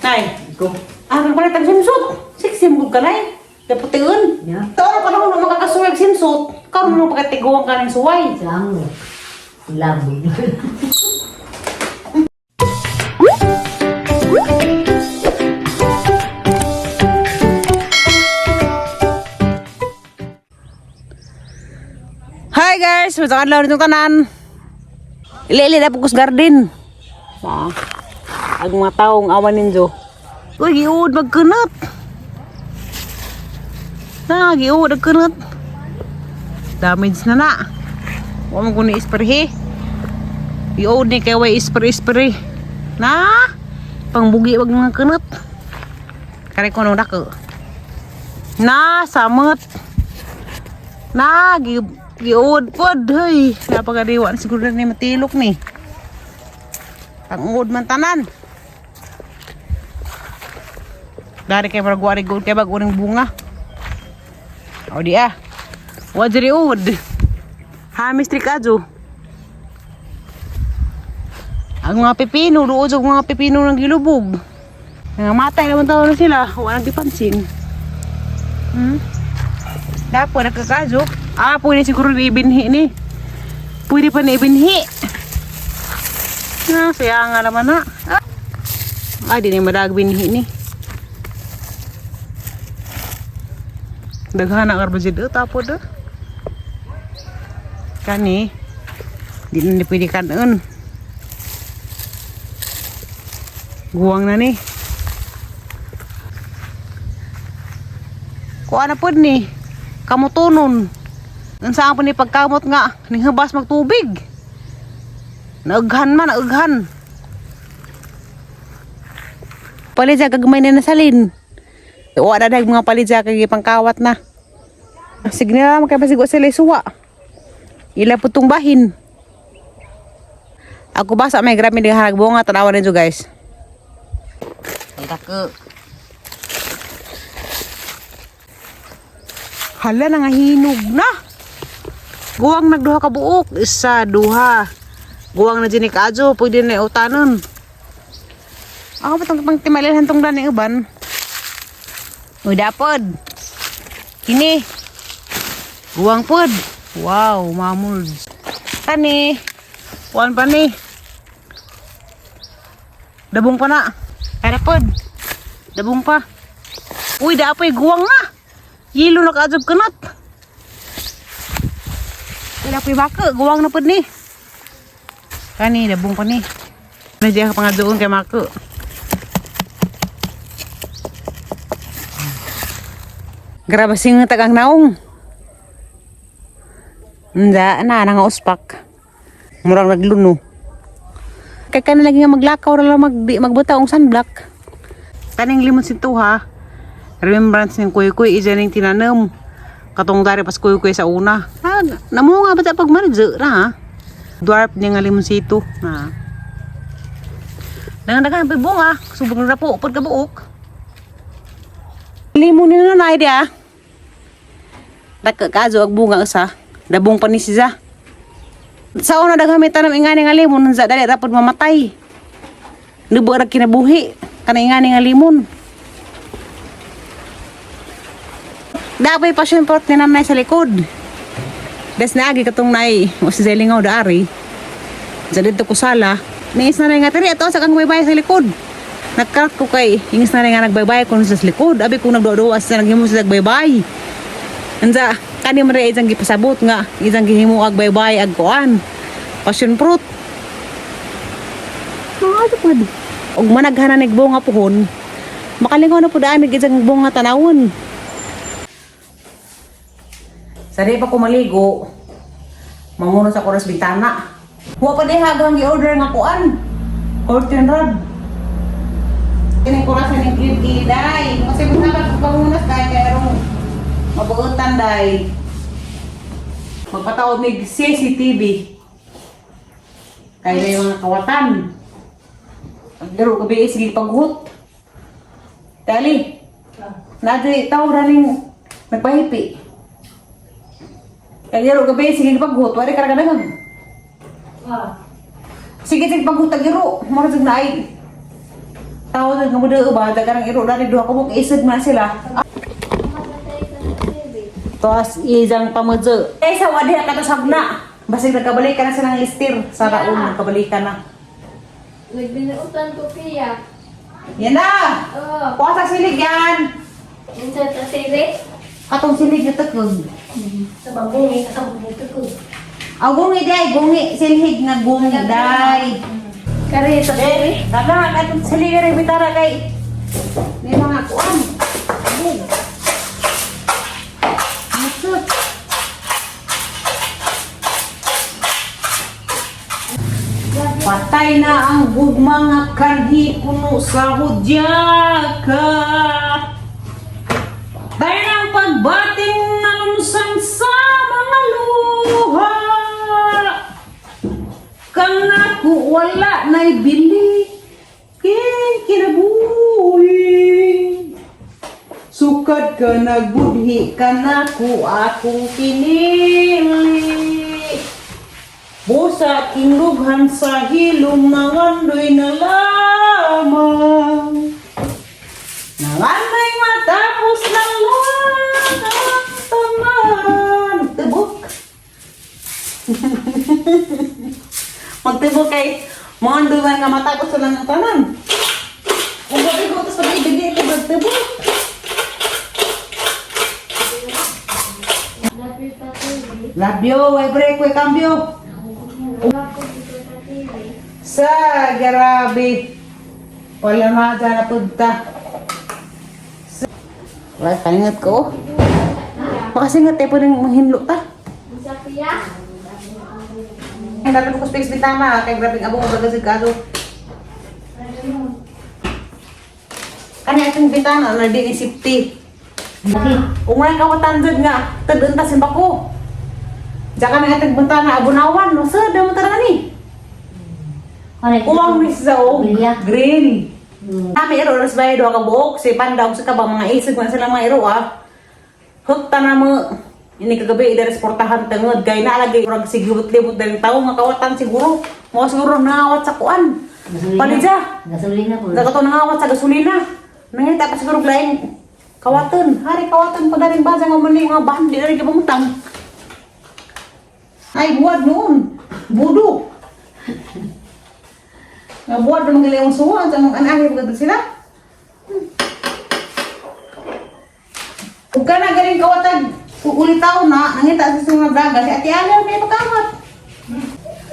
Nay, Ko. ah, kang palit ang swimsuit. Sexy mo ka, nay. Dapution. Ya. Taon pa naman makakasuwag swimsuit. Karon mo pagkatiguan ka ng suway. Sang. Labo. Hi guys, masakad lang nitong tanan. Ili-ili na pugos garden. Ah, ang mga taong awan ninyo. Uy, giud magkunot. Na, giud magkunot. Damage na na. Wa mo kuno isperhe. Giud ni kay way isper-isper. Na, pangbugi wag mga kunot. Kare ko nung dako. Na, samot. Na, gi giud pod, hey. Napakadiwa na siguro na ni matilok ni. Pangud man tanan. Dari kay murag wari gud kay bag uning bunga. O di ah. Wa diri ud. Ha, Mr. Kajo. Ang mga pipino, doon sa mga pipino ng gilubog. Nangamatay naman tao na sila. Wala nang gipansin. Dapo nagkakajo. Ah, pwede siguro na ibinhi ni. Pwede pa na ibinhi. Ah, saya nga naman na. Ah, ah di na madag binhi ni. Daghan na karbajid tapo do. Kani. Di na ni pwede kanon. Guwang na ni. Kuha na pod ni. Kamutunon. Unsa ang po ni pagkamot nga ning habas magtubig. Naughan man, naughan. Palit sa gagmay na nasalin. Wa na dag mga palit sa kay pangkawat na. Sige na lang kay pasigo sila suwa. Ila putong bahin. Ako basa may grabe di harag bunga tanawan ninyo guys. Dako. Hala na nga hinog na. Guwang nagduha ka buok. Isa, duha. Guwang na dyan ni Kajo. Pwede na utanon. Ako pa itong pang timalihan tong dani uban. Uy, dapod. Kini. Guwang pod. Wow, mamul. Kani. Kuan pa ni. Dabong pa na. Kaya pod. Dabong pa. Uy, dapoy guwang na. Yelo na kaadyob kanat. Wala po'y baka, guwang na pod ni. Kani, dabong pa ni. Nandiyan ka pa nga doon kay Mako. Grabe singit ang naong. Nda, na, nga uspak. Murang nagluno. Kay kana lagi nga maglakaw ra lang mag, di, magbutaw ang sunblock. Kaning limon sintuha. Remembrance ng kuy-kuy, isa ning tinanom. Katong dari pas kuy-kuy sa una. Ah, namunga ba ta pag manadyo na ha? Dwarf niya nga limonsito. Ha. Dangan-dangan pa bunga. Subong na po, pagkabuok. Limon ni nanay di ah. Nagkakazo ang bunga usa. Dabong pa ni siya. Sa una daghan may tanam ingani nga limon sa dali rapod mamatay. Nubo ra kinabuhi kana ingani nga limon. Dapat passion fruit ni nanay sa likod. Des naagi katong nay o si Zelingaw daari. Sa dito ko sala. Niis na nga tiri ato sa kang baybay sa likod. Nagkarat ko kay ingis na nga nagbaybay ko sa likod. Abi kung nagduwa sa naghimo sa nagbaybay. Anza kani man rin isang gipasabot nga isang gihimo ag baybay ag kuan. Passion fruit. Mga ato pod. Og managhanan nig bunga puhon. Makalingaw na pud ani isang bunga tanawon. Sa di pa ko maligo, manguno sa kuras bintana. Wa pa di hagang gi-order nga kuan. Curtain rod. Kini kuras ni green day. Kasi mo naman ko pangunas day kay arong mabuotan day. Magpatawag mig CCTV. Kay na yung mga kawatan. Ang gabi sige paghut. Dali. Nadi taw ra ning nagpahipi. Kaya giro gabi sige paghut, wala ka kadaghan. Ah. Sige sige paghut giro, mura jud naay. Tao na nga mo ba dagarang iro dali duha ka buok isig man sila. Tuas izang pamudyo. Eh sa wadi ka to sagna. Basig nagkabalik ka na silang listir sa raon nagkabalik ka na. Nagbinuutan ko kaya. Yan na. Oh, Kuha sa silig yan. unsa ta sili? Katong silig na tukog. Sa bagong, sa bagong ko. Aw gungi day, gungi silhig nga gungi day. Kari sa sili. Eh, kana katong silig rin bitara kay may mga kuan. Bug. Masuk. Patay na ang gugma nga kanhi kuno sa hudyaka. Patay na ang pagbating nalunsan sa mga luha. Kang naku wala na'y bili kay kinabuhi. Sukad ka nagbudhi ka nako akong pinili. Busa kinlughan sa hilom nangandoy na lamang. Nangandoy matapos na lang ang taman. Tubok. Magtibok kay mga man nga matapos na lang ang tanan. Kung gabi ko ito sa ibig ito magtibok. Labi pa sili. Love you, way break, way cambio. Wala ko dito sa sili. Sa grabe. Wala na dyan napunta. Wala, kaningat ko. Makasingat eh, pwedeng mahinlo ta. Unsa kaya? Ang dami ko space bitana, kay grabe ang abong ko bagas. Kani atong bitana na di ni safety. Kung wala kawatan dyan nga, tadun ta simbako. Diyan ka na atong bintana abunawan, no sir, damo tara ni. Kuwang ni sa og green. Kami iro ras bay duha ka buok si Panda ug sa kabang mga isig man sila mga iro ah. Hukta na mo ini kagabi ida resportahan tungod kay naalagay murag sigibot-libot dahil tawo nga kawatan siguro. Mo siguro nangawat sa kuan. Palidya. Gasolina po. Nagato nangawat sa gasolina. Nangita pa siguro lain kawatan. Hari kawatan pa daring baza nga man nga bandi dari gibungtang. Ay buwad noon. Budo. Nga buwad naman gila yung suwa sa mga anahi pagkat sila. Ug ka na galing kawatag ulitaw na, nangita sa mga daga, si Ate Ala may pagkamot.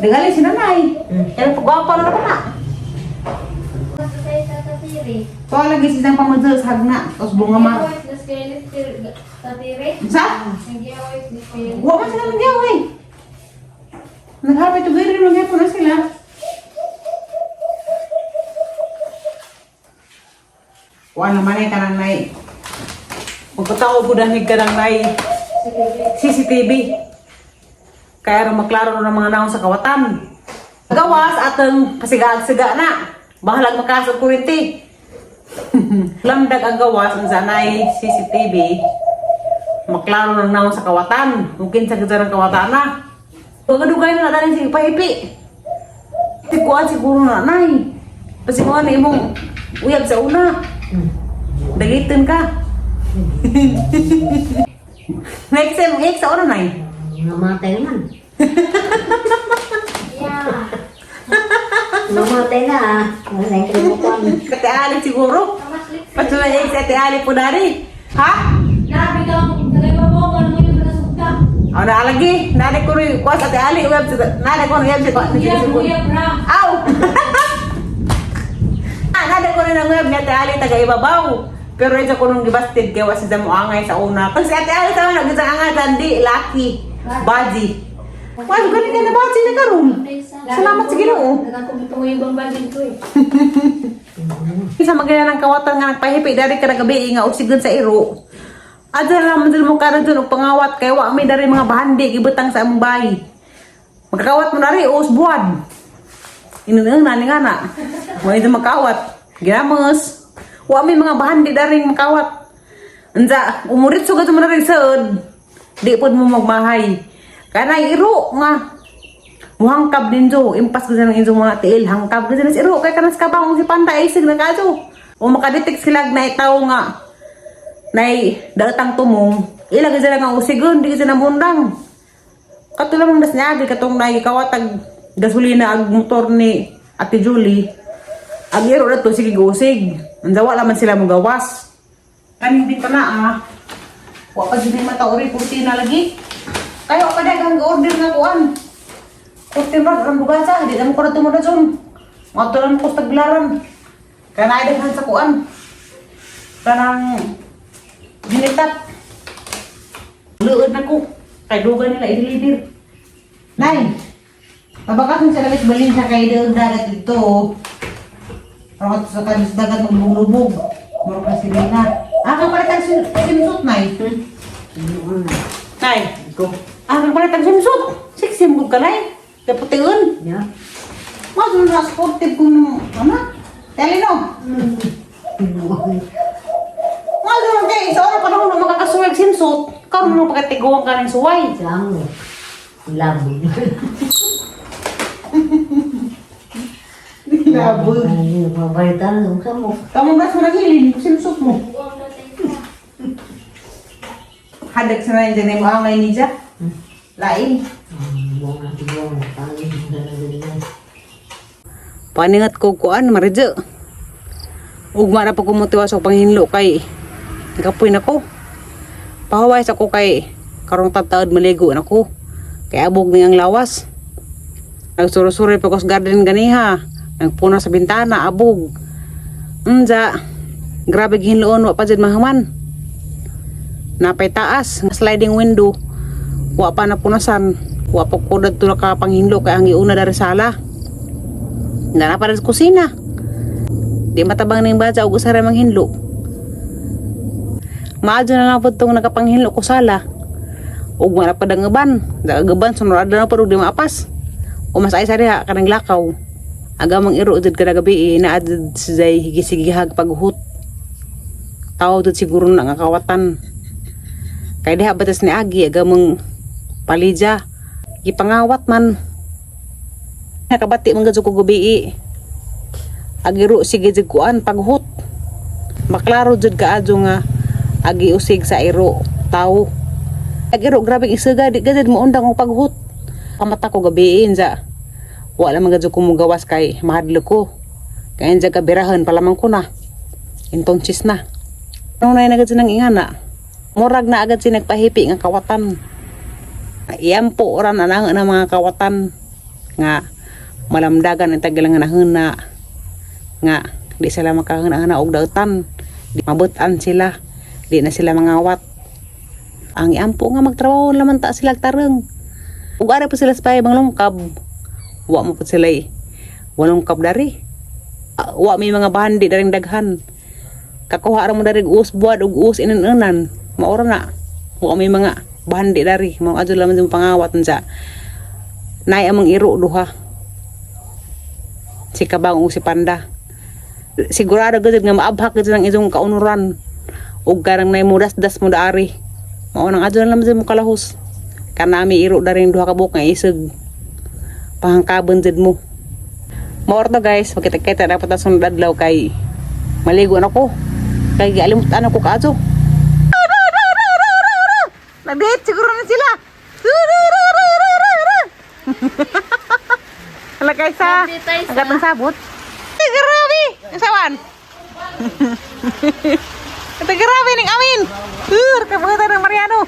Dagali si nanay. Kaya pagwapa na naman na. Sa sa sili. Ito lagi silang pamudyo sa hagna. Tapos bunga ma. Nagyawit na sa sili. Sa? Nagyawit na sili. Wa man sila nagyaw eh. Naghabi to giri magyapon na sila. Wa naman ay kanang nay. Pagkatao ko dahil kanang nay CCTV. Kaya ro maklaro na ng mga naon sa kawatan. Gawas atong pasigaag-siga na. Bahalag makasog kurinti. Lamdag ang gawas ang sanay CCTV. Maklaro ng naon sa kawatan. Mungkin sa ganda ng kawatan na. Pagkadugay na natin sige pahipi. Tikuan siguro na nay. Pasikuan na imong uyab sa una. Dagitin ka. Next time, ex sa una nay. Namatay naman. Yeah. Namatay na ah. Wala yung kalimutan. Kate Ali siguro. Patuloy ex Ate Ali po dari. Ha? Labi ka, nagay mo yung nasugka. Aw na lagi, nari ko rin kuwas Ate Ali uyab sa nari ko rin uyab sa Uyab ra. Aw. Ah, nari ko rin ang uyab ni Ate Ali taga ibabaw. Pero ito ko nung gibasted kay wasi mo angay sa una. Kasi Ate Ali sa una gisa angay tandi laki. Baji. Wala galing ka na baji na karon. Salamat sa Ginoo. Nakakumito mo yung bang bagay ko eh. Isa magaya ng kawatan nga nagpahipi dari kada gabi nga usigon sa iro. Adya ra man dun mo karon dun og pangawat kay wa may dari mga bahandi gibutang sa among bahay. Magkakawat mo nari os buwan. Inunan na ni nga na. Mo ito makawat. Ginamos. Wa may mga bahandi dari makawat. Unsa umurit sugad mo na rin saod. Di pod mo magmahay. Kanay iro nga muhangkab din jo impas ko ng injo mga tiil hangkab ko sa iro kay kanas kabang si panda isig na kajo. O makadetect sila na itaw nga nay daotang tumong, ila gid sila nga usigon, di gid sila mundang. Kato lamang nas niagi katong nay kawatag gasolina ag motor ni Ate Julie. Ag iro na to sige gusig. Andawa laman sila mogawas. Kaning di pa na ah. Wa pa jud ni mata ori kurtina lagi. Kayo pa dagang order nga kuan. Kurtina ra ang bugasa, di na mo ko na tumod dun. Matulan ko sa taglaran. Kaya naidaghan sa kuan. Kanang ginitat. Luod na ko. Kay dugan nila i-deliver. Nay, pabakasan sa labis balin sa kay daog dagat dito. Parang sa kanis dagat maglubog. Muro ka si Rina. Ah, kang palit ang swimsuit, Nay. Nay, Ko. ah, kang palit ang swimsuit. Sexy mo ka, Nay. Kaputiun. Ya. Mas na sportive kung ano? Tele no. Mas na kay sa oras panahon na makakasuwag swimsuit. Karon mo pagkatiguan ka ng suway. Sang. Labo. Labo. Ay, mabalitan mo sa mo. Kamong gas mo nagilin, swimsuit mo. Hadag sa na dyan mo angay ni Ja. Lain. Buong buong pangin. Paningat ko kuan maridyo. Ugma na pa kumutiwas og panghinlo kay nakapoy na ko. Pahuway sa ko kay karong tataod maligo na ko. Kay abog ni ang lawas. Nagsurusuri pa ko sa garden ganiha. Nagpuna sa bintana abog. Unja, grabe gihinloon wa pa jud mahuman. Napay taas, nga sliding window. Wa pa napunasan. Wa pa ko dadto nakapanghinlo kay ang giuna dari sala. Nara para sa kusina. Di matabang ning badya og usa ra manghinlo. Maadyo na lang pud tong nagapanghinlo ko sala. Ug wala pa dang uban. Dagaban sunod na pud og di maapas. O mas ay sa diha kanang lakaw. Aga mang iro jud kada gabi eh, naa jud siya'y higisigihag paghuhut. Tawo jud siguro na nga kawatan. Kay diha batas ni Agi aga mang palidya. Gipangawat man. Nakabati man gud ko gabi eh. Agiro sige jud kuan paghut. Maklaro jud kaadyo nga agi usig sa iro tawo. Agiro grabe isuga di gud mo undang og paghut. Pamata ko gabi inja. Wala man gud ko mugawas kay mahadlok ko. Kay inja kabirahan palamang ko na. Entonces na. Ano na agad sinang ingana? Murag na agad siya nagpahipi nga kawatan. Iyampo oran na na mga kawatan nga malamdagan ang tagalang nahuna nga di sila makahuna-huna og dautan di mabutan sila, di na sila mangawat. Ang iampo nga magtrabaho laman ta sila tareng ug ara po sila sa pay banglongkab, wa mo po sila eh. Walong kab dari. Ah, wa may mga bandi daring daghan, kakuha ra mo dari og us buad og us inan-inan, maura na wa may mga bandi dari mao adto laman sa pangawat unsa nay among iro duha, si Kabang ug si Panda. Sigurado gud nga maabhak gud ang iyong kaunuran ug karang nay mo das mo daari, mao nang adto na lang mo kalahos kanami iro daring duha ka buok nga isog pahangkabon jud mo. Mao to guys, magkita-kita dapat sa sunod adlaw kay maligo na ko kay gialimutan ako kaadto. Nag-date siguro na sila. Hala kay sa ang gatong sabot. Ay, grabe! Ang sawan! Ito grabe ning amin! Kabutan ng Mariano!